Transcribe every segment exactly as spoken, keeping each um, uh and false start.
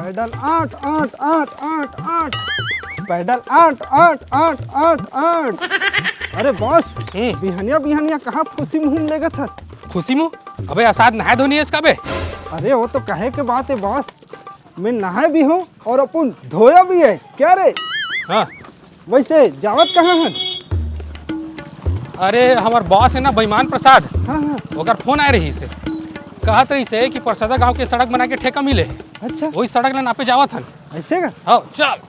Pedal आठ आठ आठ आठ आठ। पैडल आठ आठ आठ आठ आठ। अरे बॉस, हम्म। बिहनिया बिहनिया कहाँ फूसी मुहिम लेगत हस? फूसी मुंह? अबे असाद नहाए धोनी है इसका बे। अरे वो तो कहे के बात है बॉस, मैं नहाए भी हूँ और अपन धोया भी है। क्या रे? हाँ। वैसे जावत कहाँ हन? अरे हमार बॉस है ना बेईमान प्रसाद, हाँ हाँ। ओकर फोन आए रही से, कहत रही से कि परसदा गांव के सड़क बना के ठेका मिले, अच्छा। वही सड़क ला नापे जावत हन। ऐसे का? हाँ चल।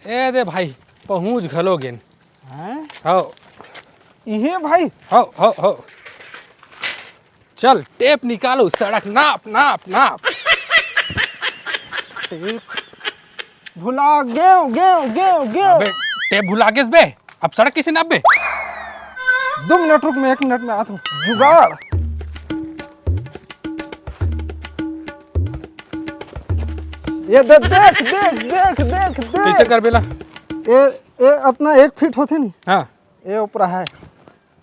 ए दे भाई, पहुँच घलो गेन। हैं? हाँ। इहे भाई। हाँ हाँ हाँ। चल टेप निकालो, सड़क नाप नाप नाप। टेप भुला गेव गेव गेव गेव। अबे टेप भुला गेस बे, अब सड़क किसे नाप बे? दो मिनट रुक, मैं एक मिनट में आता हूँ। जुगाड़। ये दे, देख देख देख देख देख। कैसे कर बेला? ये ये अपना एक फीट होते नहीं। हाँ। ये ऊपर है।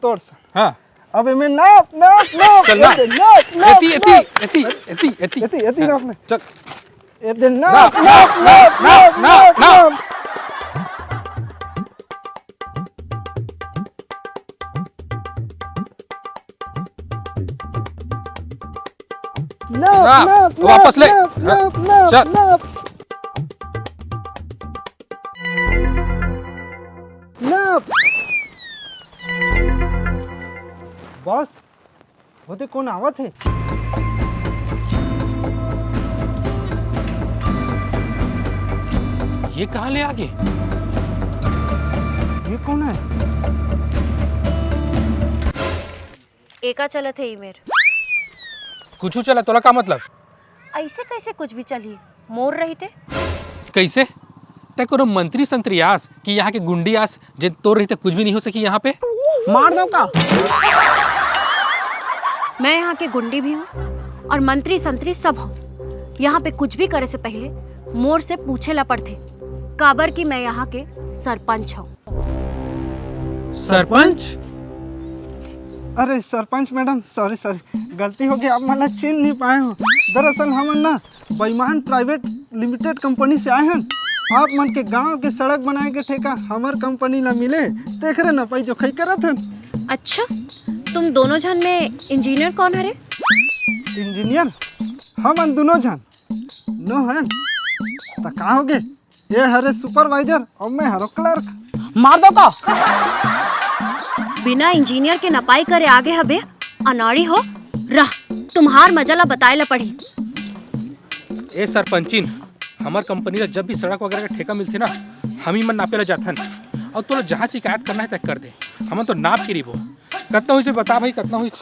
तोड़ सा। हाँ। अब इमे नाप नाप नाप। चल, नाप। एती, एती, नाप। एती, एती, एती। एती, एती हाँ, नाप में। चल। एती नाप नाप नाप नाप नाप नाप नाप। नाप नाप नाप वापस ले। नाप नाप नाप चल। नाप। नाप। बॉस, वो दे कोन आवत हे? ये कहाँ ले आगे? ये कोन हे? एका चलत हे ई मेर। कुछू चला, तोला का मतलब? ऐसे कैसे कुछ भी चलही? मोर रहिते? कैसे? तै कोनो मंत्री संत्री आस कि यहाँ के गुंडी आस, जे तोर रहिते कुछ भी नहीं हो सकी यहाँ पे? मार दो का? मैं यहाँ के गुंडी भी हूँ और मंत्री संत्री सब हूँ। यहाँ पे कुछ भी करे से पहले मोर से पूछे ला पड़थे, काबर कि मैं यहाँ के सरपंच हूँ। सरपंच? अरे सरपंच मैडम, सॉरी सॉरी, गलती हो गई, आप मन ला चिन्ह नहीं पाए हो। दरअसल हमन ना बेईमान प्राइवेट लिमिटेड कंपनी से आए हन। आप मन के गांव के सड़क बनाए के ठेका हमर कंपनी ला मिले, तेकरे नपाई जोखाई करत हन। अच्छा, तुम दोनों झन में इंजीनियर कौन हरे? इंजीनियर? हमन दोनों झन नो हन। त का हो गे? ये हरे सुपरवाइजर और मैं हरो क्लर्क। मार दो का? बिना इंजीनियर के नपाई करे आगे हबे, अनाड़ी हो। रह, तुम्हार मजा ला बताए ला पड़ी। ए सरपंचिन, हमर कंपनी ला जब भी सड़क वगैरह का ठेका मिलथे ना, हम ही मन नापे ला जाथन। और तोला जहाँ शिकायत करना है, तय कर दे, हमन तो नाप के रिबो। कतना होइस बता भाई, कतना होइस?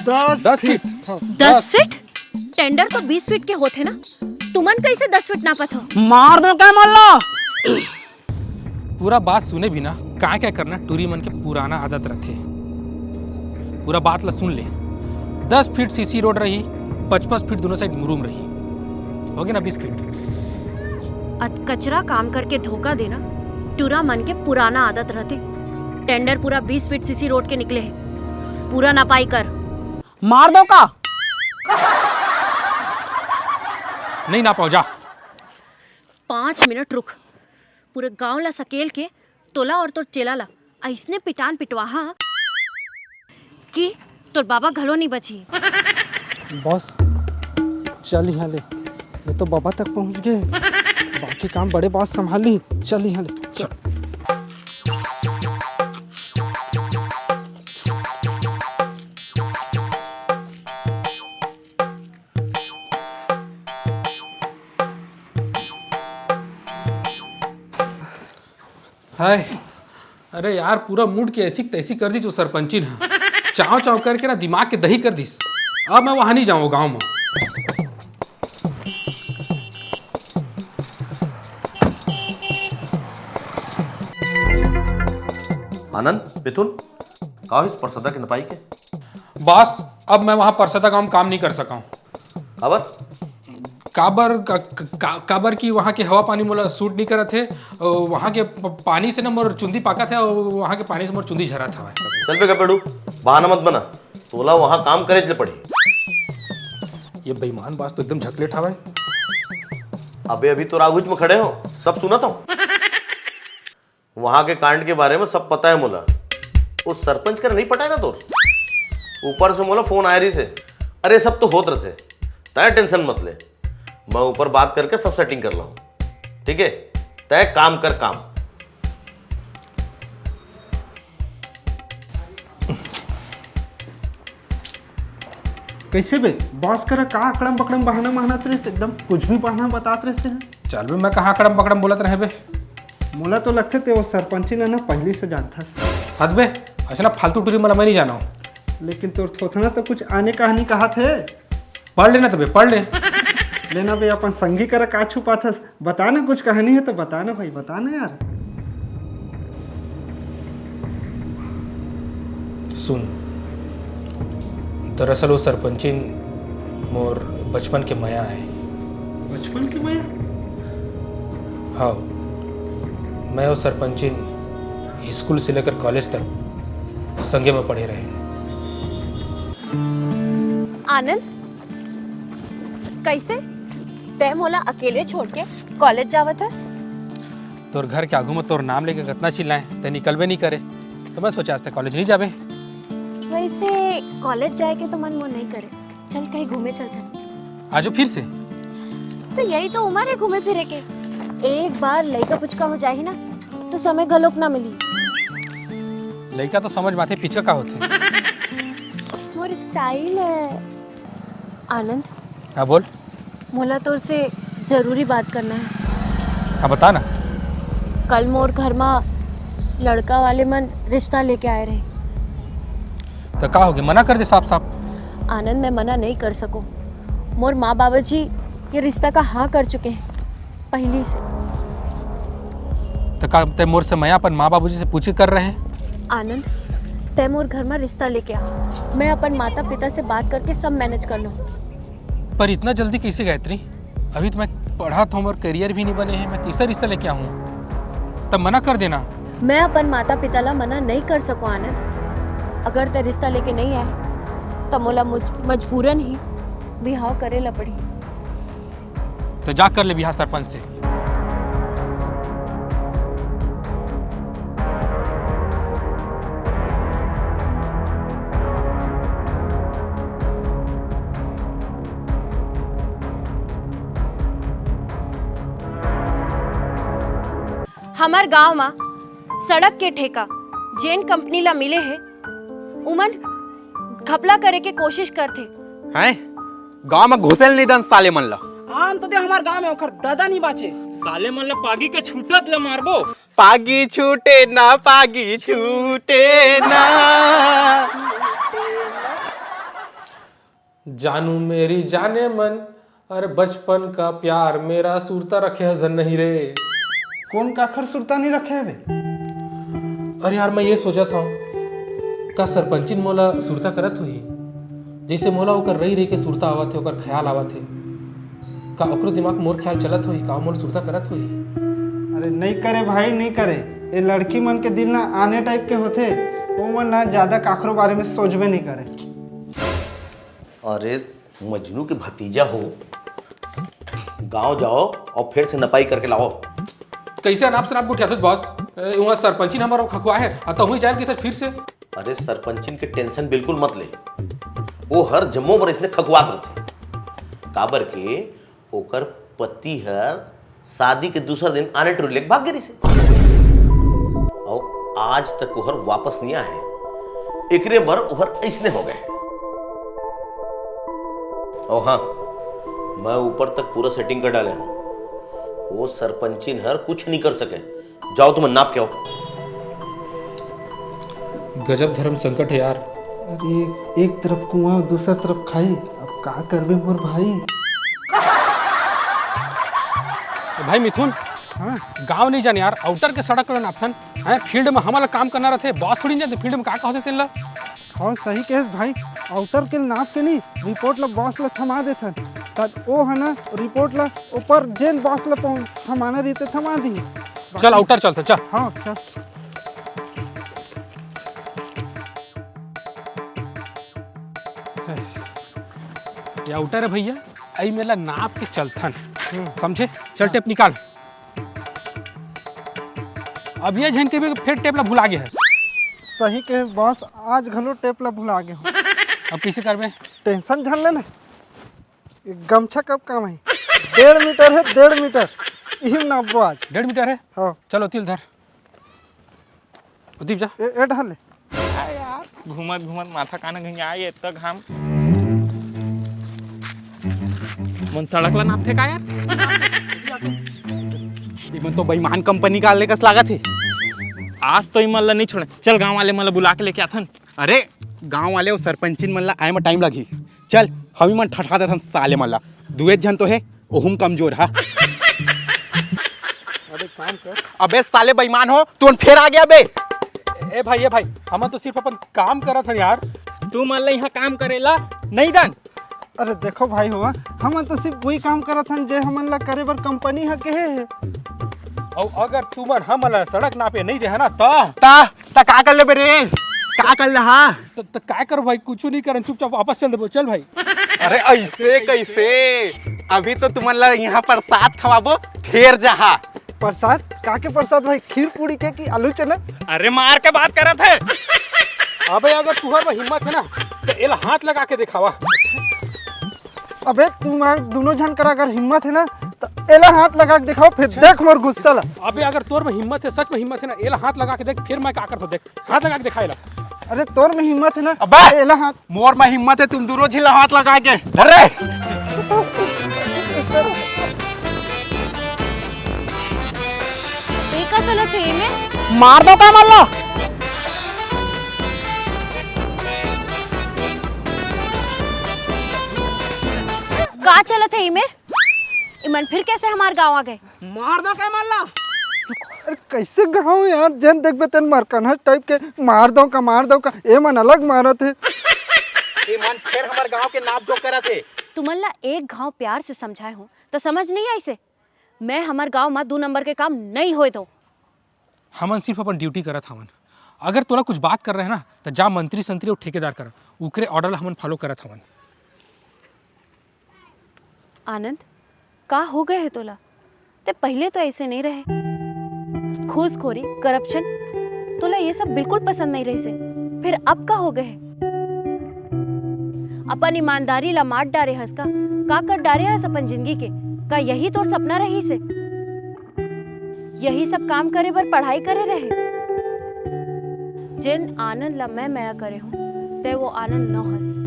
दस दस फीट। फीट। हाँ। दस फीट? टेंडर तो बीस फीट के होथे ना, तुमन कैसे दस फीट नापत हो? मार दो का मन ला? पूरा बात सुने बिना काय काय करना टूरी मन के पुराना आदत रथे। पूरा बात ला सुन ले। दस फीट सीसी रोड रही, पचपन फीट दोनों साइड मुरुम रही। हो गए ना बीस फीट। अत कचरा काम करके धोखा देना टूरा मन के पुराना आदत रहते। टेंडर पूरा बीस फीट सीसी रोड के निकले है, पूरा नपाई कर। मार दो का? नहीं ना पाओ जा। पाँच मिनट रुक, पूरे गांव ला सकेल के तोला और तोर चेला ला अइसने पिटान पिटवाहा कि तोर बाबा घलो नहीं बची। बॉस, चल यहाँ ले, ये तो बाबा तक पहुँच गए, बाकी काम बड़े बॉस संभाल ली। चल यहाँ ले, चल। हाय, अरे यार, पूरा मूड के ऐसी तैसी कर दी जो सरपंचिन ह। चाव चाव करके ना दिमाग के दही कर दीस। अब मैं वहां नहीं जाऊँ गाँव में। आनंद, मिथुन, का होइस परसदा के नपाई के? बॉस, अब मैं वहाँ परसदा गाँव में काम नहीं कर सका हूँ। काबर? काबर का, का, काबर कि वहाँ के हवा पानी मोला सूट नहीं करत हे। अ, वहाँ के प-, पानी से ना मोर चुंदी पाकत हे और वहाँ के पानी से मोर चुंदी झरत हवय। चल बे गपेड़ू, बहाना मत बना, तोला वहाँ काम करे ले पड़ी। ये बेईमान बॉस तो एकदम झकलेट हवय। अबे, अभी तो राघुच में खड़े हो, सब सुनत हो। वहां के कांड के बारे में सब पता है मोला। वो सरपंच कर नहीं पटाए ना तोर, ऊपर से मोला फोन आए रही से। अरे, सब तो होत रहते, तय टेंशन मत ले, मैं ऊपर बात करके सब सेटिंग कर लाऊं। ठीक है, तय काम कर काम। कैसे बे, बॉस करा का अकड़म बकड़म बहाना महनात रहिस, एकदम कुछ भी बहाना बतात रहिस तेन। चल बे, मैं कहाँ अकड़म बकड़म बोलत रहे बे? मोला तो लगथे ते वो सरपंची ल ना पहली से जानथस। हद बे, अइसना फालतू टूरी मन ल मैं नहीं जानव। लेकिन तोर थोथना तो कुछ आने कहानी कहात हे। पढ़ लेना तो बे, पढ़ ले। लेना बे, अपन संगी करा का छुपाथस? बता ना, कुछ कहानी है तो बता ना भाई, बता ना यार। सुन, दरअसल वो सरपंचिन मोर बचपन के मया है। बचपन के मया? हाँ, मैं वो सरपंचिन स्कूल से लेकर कॉलेज तक संगे में पढ़े रहे। आनंद, कैसे तै मोला अकेले छोड़ के कॉलेज जावत हस? तोर घर के आगू में तोर नाम लेके कतना चिल्लाए, तै निकलबे नहीं करे, तो मैं सोचा आज तक कॉलेज नहीं जाबे। वैसे कॉलेज जाए के तो मन मोर नहीं करे, चल कहीं घूमे चलते। आजो फिर से? तो यही तो उम्र है घूमे फिरे के। एक बार लइका पुचका हो जाही ना, तो समय घलोक ना मिली। लइका तो समझ माथे पिचका का होथे। मोर स्टाइल है। आनंद, हाँ बोल। मोला तोर से जरूरी बात करना है। हाँ बता ना। कल मोर घर मा लड़का वाले मन रिश्ता लेके आए रहे। तो का होगे, मना कर दे साफ साफ। आनंद, मैं मना नहीं कर सकूं। मोर माँ बाबा जी ये रिश्ता का हाँ कर चुके हैं पहली से। तो का तै मोर से मया अपन माँ बाबूजी से पूछे कर रहे हैं? आनंद, तै मोर घर मा रिश्ता लेके आ, मैं अपन माता पिता से बात करके सब मैनेज कर लूँ। पर इतना जल्दी कैसे गायत्री? अभी तो मैं पढ़त हूँ और करियर भी नहीं बने हैं, मैं कैसा रिश्ता लेके आऊँ? तब मना कर देना। मैं अपन माता पिता ला मना नहीं कर सकूँ आनंद। अगर तै रिश्ता लेके नहीं आए तो मोला मुज- मजबूरन ही बिहाव करे ला पड़ी। तो जा कर ले बिहाव सरपंच से। हमर गांव मा सड़क के ठेका जेन कंपनी ला मिले हे, उमन घपला करे के कोशिश करथे। हैं? गांव में घुसे ल नहीं दन साले मन ला। आन तो दे हमार गांव में ओकर दादा नहीं बाचे। साले मन ला पागी के छूटत ले मारबो। पागी छूटे ना, पागी छूटे ना। जानू मेरी जाने मन, अरे बचपन का प्यार मेरा सुरता रखे हजन नहीं रे। कौन काखर सुरता नहीं रखे हवे? अरे यार, मैं ये सोचत हूँ, का सरपंचिन मोला सुरता करत होही? जैसे मोला ओकर रही रही के सुरता आवत हे, ओकर ख्याल आवत हे, का ओकरो दिमाग मोर ख्याल चलत होही? का मोला सुरता करत होही? अरे नहीं करे भाई, नहीं करे। ये लड़की मन के दिल ना आने टाइप के होथे, वो मन ना ज्यादा काखरो बारे में सोचबे नहीं करे। अरे मजनू के भतीजा हो, गांव जाओ और फिर से नपाई करके लाओ। कैसे अनाप शनाप गोठियाथस बॉस? ए, उहाँ सरपंचिन हमर खखुआ है, आ तहुँ जाए के फिर से। अरे सरपंचिन के टेंशन बिल्कुल मत ले, वो हर जम्मो बर इसने खखुआत रहथे। काबर के ओकर पति हर शादी के दूसर दिन आने टुरी लेके भाग गे रहिसे। और आज तक ओहर वापस नहीं आए, एकरे बर ओहर ऐसने हो गए। और हाँ, मैं ऊपर तक पूरा सेटिंग कर डाले हूँ, वो सरपंचिन हर कुछ नहीं कर सके। जाओ तुम नाप के आओ। गजब धर्म संकट है यार। अरे एक तरफ कुआं दूसर तरफ खाई, अब का करबे मोर भाई। भाई मिथुन, हाँ? गांव नहीं जान यार, आउटर के सड़क ला नापथन। हैं, फील्ड में हमला काम करना रहथे, बॉस थोड़ी नहीं जानते फील्ड में का का होथे तेन ला। हाँ सही कहेस भाई, आउटर के नाप के नहीं रिपोर्ट ला बॉस ला थमा देथन, तब ओ है ना रिपोर्ट ला ऊपर जेन बॉस ला पहुं- थमाना रहिथे थमा दी। चल आउटर चलते चल। हाँ चल। ये आउटर है भैया, अई मेर ला नाप के चलथन। हम्म। समझे? चल, हाँ। टेप निकाल। अब ये झन के भी फेर टेप ला भुला गे हस। सही कहे बॉस, आज घलो टेप ला भुला गे हूँ। अब कइसे करबे? टेंशन झन लेना, ये गमछा कब काम है? डेढ़ मीटर है, डेढ़ मीटर। इही में नापबो आज। डेढ़ मीटर है? हाँ। चलो, तिल धर। उदीप जा। ए, ए डहर ले। आ यार, घूमत घूमत माथा काना घंगा आए, इतना घाम। मन सड़क ला नापथे का यार? इमन तो बेईमान कंपनी का लेकस लागत हे। आज तो इमन ला नहीं छोड़े, चल गांव वाले मन ला बुला के लेके आथन। अरे, गांव वाले अउ सरपंचिन मन ला आए में टाइम लगही। चल, हम ही मन ठठा देथन साले मन ला। दुए झन तो हे, ओहुम कमजोर हा। अबे काम कर। अबे साले बेईमान हो, तुमन फेर आ गया बे। ए भाई, ए भाई, हमन तो सिर्फ अपन काम करत हन यार। तू मन ला यहाँ काम करेला नहीं दन। अरे देखो भाई हुआ, हमन तो सिर्फ वही काम करत हन जे हमन ला करे बर कंपनी ह कहे हे। अउ अगर तुमन हमन ला सड़क नापे नहीं दे है ना, त ता, ता का कर लेबे रे? का कर ले हा? त, त काय कर भाई, कुछ नहीं करन, चुपचाप वापस चल देबो। चल भाई। अरे ऐसे कैसे? अभी तो तुमन ला यहाँ प्रसाद खवाबो, फेर जहा। प्रसाद? का के प्रसाद भाई? खीर पूरी के कि आलू चना? अरे मार के बात करत है। अबे अगर तुहर में हिम्मत है ना, तो एला हाथ लगा के दिखावा। अबे तुमन दोनों झन करा अगर हिम्मत है ना, तो एला हाथ लगा के दिखाओ, फिर अच्छा। देख मोर गुस्सा ला। अबे अगर तोर में हिम्मत है, सच में हिम्मत है ना, एला हाथ लगा के देख, फिर मैं का करथो देख। हाथ लगा के दिखा एला। अरे तोर में हिम्मत है ना? अबे! एला हाथ। मोर में हिम्मत है, तुम दोनों झिला हाथ लगा के। धर रे। ए का चलत हे एमे? मार दो का मार लो? का चलत हे एमे? इमन फिर कैसे हमार गांव आ गए? मार दो का मार ला? अरे कैसे गाँव यार, जेन देखबे तेन मरकनहर टाइप के मार दो का, मार दो का, ए मन अलग मारत हे। ए मन फेर हमर गाँव के नाप जोख करत हे। तुमन ला एक घाव प्यार से समझाए हो तो समझ नहीं आइसे? मैं हमर गाँव मा दू नंबर के काम नहीं होए दो। हमन सिर्फ अपन ड्यूटी करत हवन। अगर तोला कुछ बात कर रहे ना, तो जा मंत्री संतरी अउ ठेकेदार करा, उकरे ऑर्डर ला हमन फॉलो करत हवन। आनंद, का हो गए है तोला? ते पहले तो ऐसे नहीं रहे। घूसखोरी, करप्शन, तोला ये सब बिल्कुल पसंद नहीं रहिसे, फिर अब का हो गए है? अपन ईमानदारी ला मार डारे हस का? का कर डारे हस अपन जिंदगी के? का यही तोर सपना रहिसे? यही सब काम करे बर पढ़ाई करे रहे? जेन आनंद ला मैं मया करे हूँ, ते वो आनंद न हस।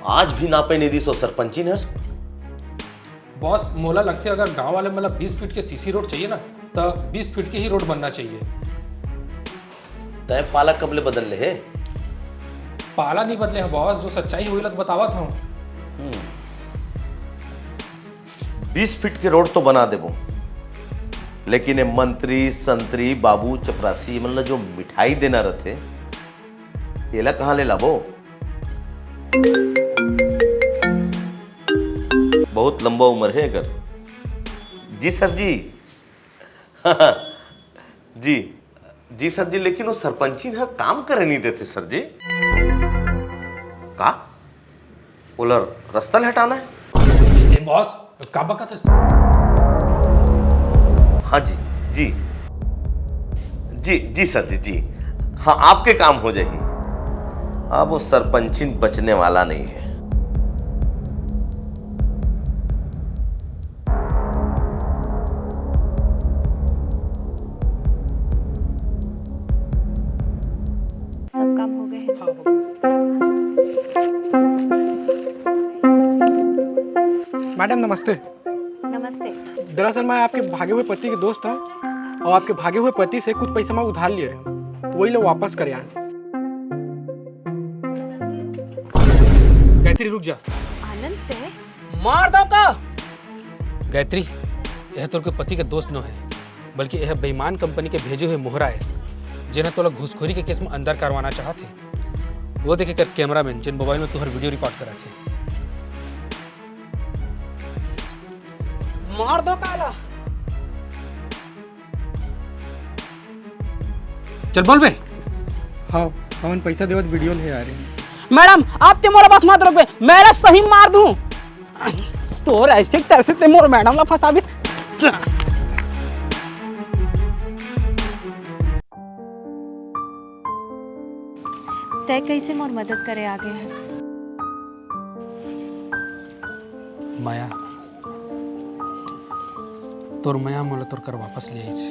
आज भी नापे नहीं दिस ओ सरपंचिन हर। बॉस, मोला लगथे अगर गांव वाले मन ला बीस फीट के सीसी रोड चाहिए ना, त बीस फीट के ही रोड बनना चाहिए। तय पाला कब ले बदल ले हे? पाला नहीं बदले हे बॉस, जो सच्चाई होइला तो बतावत हूँ। हम्म। बीस फीट के रोड तो बना देबो, लेकिन ये मंत्री, संतरी, बाबू, चपरासी, ये मन ला जो मिठाई देना रथे, एला कहाँ ले लाबो? बहुत लंबा उम्र है एकर। जी सर जी। जी, जी सर जी, लेकिन वो सरपंचिन हर काम करे नहीं देते सर जी। का? ओला रस्ता ले हटाना है? ए बॉस, का बकत हस? हाँ जी, जी। जी, जी सर जी, जी। हाँ, आपके काम हो जाही। अब वो सरपंचिन बचने वाला नहीं है। सब काम हो गए हैं। मैडम नमस्ते। नमस्ते। दरअसल मैं आपके भागे हुए पति के दोस्त हूँ और आपके भागे हुए पति से कुछ पैसा मैं उधार लिए रहे हूँ, वही लो वापस करे आए। गायत्री रुक जा। आनंद, ते मार दो का? गायत्री, यह तोर के पति के दोस्त नो है, बल्कि यह बेईमान कंपनी के भेजे हुए मोहरा है, जेन तोला घूसखोरी के केस में अंदर करवाना चाहत है। वो देखे कर कैमरामैन, जिन मोबाइल में तुहर वीडियो रिकॉर्ड करत है। मार दो काला। चल बोल बे। हाँ, हमन पैसा देवत वीडियो ले आ रहे हैं। मैडम, आप ते मोला बस मत रोकबे, मैं ला सही मार दूं। तोर ऐसे तैसे ते मोर मैडम ला फंसाबे। तै कैसे मोर मदद करे आ गए हस? माया, तोर मया मोला तोर कर वापस ले आइस।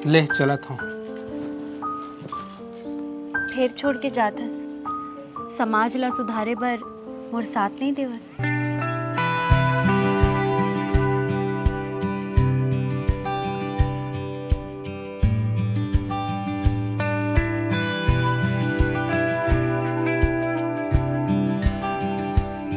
ले, चलत हूँ। फेर छोड़ के जात हस। समाज ला सुधारे बर मोर साथ नहीं देवस।